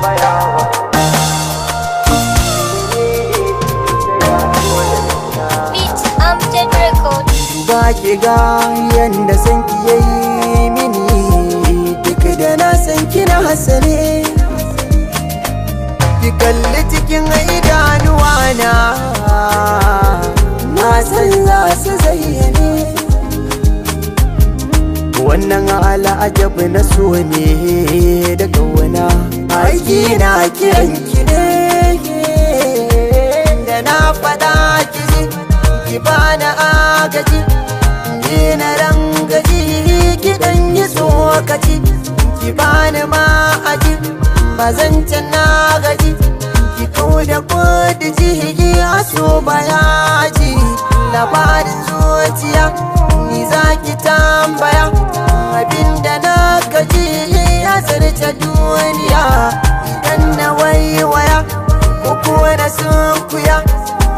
Tambaya ba. Beat Amjad Records. Duba ki ga yanda san ki yayi mini, duk da na san kina hasane. Ki kalli cikin idanuwa na, na san za su zayyane. Wannan al'ajabi na so ne da kauna, aiki na kiran ki ne. Da na faɗa ki ji, ki bani agaji, ni na rangaji, ki dan yi tsokaci, ki bani ma'aji, ba zan can na gaji, ki kau da kudi jihigi a so bayaji. Labarin zuciya ni za ki tambaya, abinda na gaji ya zarce duniya. Idan na waiwaya ko kuwa na sunkuya,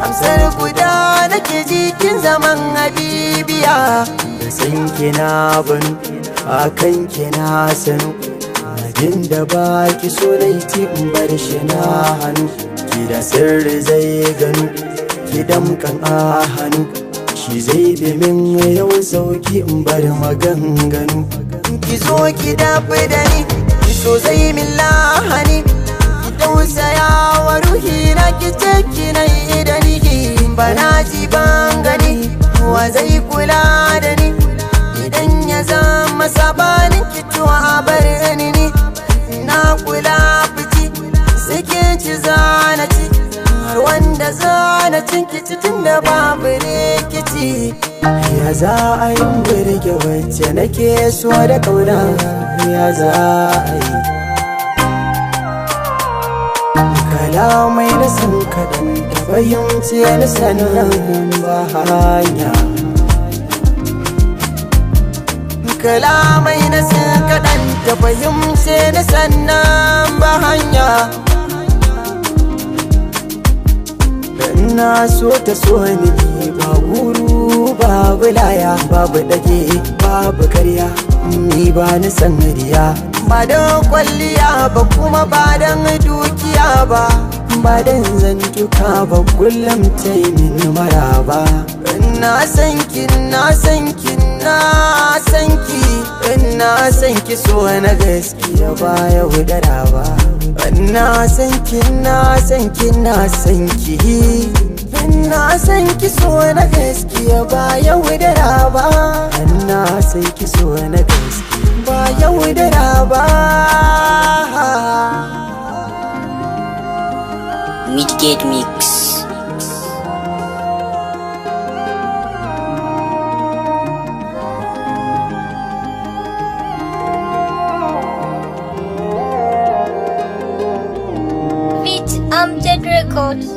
amsar guda nake jikin zaman habibiya. Da san kina banu akan kina sanu, abin da ba ki so na in bar shi na hannu. Ki da sirri zai ganu, ki damkan a hannu, shi zai bi min yawan sauki in bar maganganu. Ki zo ki dafi da ni, ki so zai min lahani, ki tausaya wa ruhi na, ki ce ki na yi da ni. Ba na ji ban gani, wa zai kula da ni idan ya zama sabanin ki, to a bar ni. Ni na kula fici suke ci zana ci, har wanda zana cin kici tun da babu rikici. Ya za a yi burge wacce nake so da kauna, ya za a yi kalamai na san kaɗan da fahimci na sanin ba hanya. Kalamai na san kaɗan da fahimci na sannan ba hanya. Na so ta so ni, ba guru babu laya, babu dage babu karya, ni ba ni san riya. Ba don kwalliya ba kuma ba don dukiya ba, ba don zantuka ba, kullum ta yi min maraba. Na san ki, na san ki, na san ki, na san ki so na gaskiya ba yaudara ba. Na san ki, na san ki, na san ki, na san ki so na gaskiya ba yaudara ba. Na san ki so na gaskiya ba yaudara ba. Midgate Mix. Beat Amjad Records.